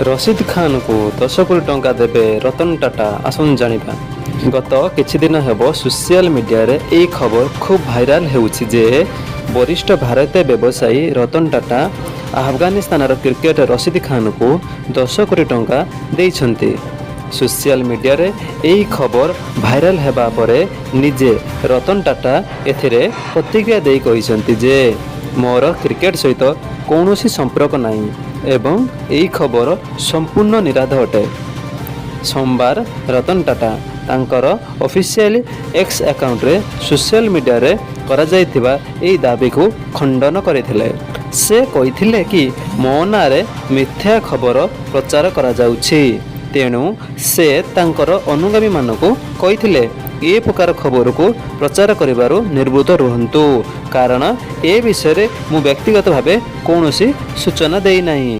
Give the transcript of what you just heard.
ରସିଦ ଖାନଙ୍କୁ 10 କୋଟି ଟଙ୍କା ଦେବେ ରତନ ଟାଟା, ଆସନ୍ତୁ ଜାଣିବା। ଗତ କିଛି ଦିନ ହେବ ସୋସିଆଲ ମିଡିଆରେ ଏହି ଖବର ଖୁବ୍ ଭାଇରାଲ ହେଉଛି ଯେ ବରିଷ୍ଠ ଭାରତୀୟ ବ୍ୟବସାୟୀ ରତନ ଟାଟା ଆଫଗାନିସ୍ତାନର କ୍ରିକେଟର ରସିଦ ଖାନଙ୍କୁ 10 କୋଟି ଟଙ୍କା ଦେଇଛନ୍ତି। ସୋସିଆଲ ମିଡିଆରେ ଏହି ଖବର ଭାଇରାଲ ହେବା ପରେ ନିଜେ ରତନ ଟାଟା ଏଥିରେ ପ୍ରତିକ୍ରିୟା ଦେଇ କହିଛନ୍ତି ଯେ ମୋର କ୍ରିକେଟ ସହିତ କୌଣସି ସମ୍ପର୍କ ନାହିଁ ଏବଂ ଏହି ଖବର ସମ୍ପୂର୍ଣ୍ଣ ନିରାଧାର ଅଟେ। ସୋମବାର ରତନ ଟାଟା ତାଙ୍କର ଅଫିସିଆଲ ଏକ୍ସ ଆକାଉଣ୍ଟରେ ସୋସିଆଲ ମିଡିଆରେ କରାଯାଇଥିବା ଏହି ଦାବିକୁ ଖଣ୍ଡନ କରିଥିଲେ। ସେ କହିଥିଲେ କି ମୋ ନାଁରେ ମିଥ୍ୟା ଖବର ପ୍ରଚାର କରାଯାଉଛି। ତେଣୁ ସେ ତାଙ୍କର ଅନୁଗାମୀମାନଙ୍କୁ କହିଥିଲେ, ଏ ପ୍ରକାର ଖବରକୁ ପ୍ରଚାର କରିବାରୁ ନିବୃତ୍ତ ରୁହନ୍ତୁ, କାରଣ ଏ ବିଷୟରେ ମୁଁ ବ୍ୟକ୍ତିଗତ ଭାବେ କୌଣସି ସୂଚନା ଦେଇନାହିଁ।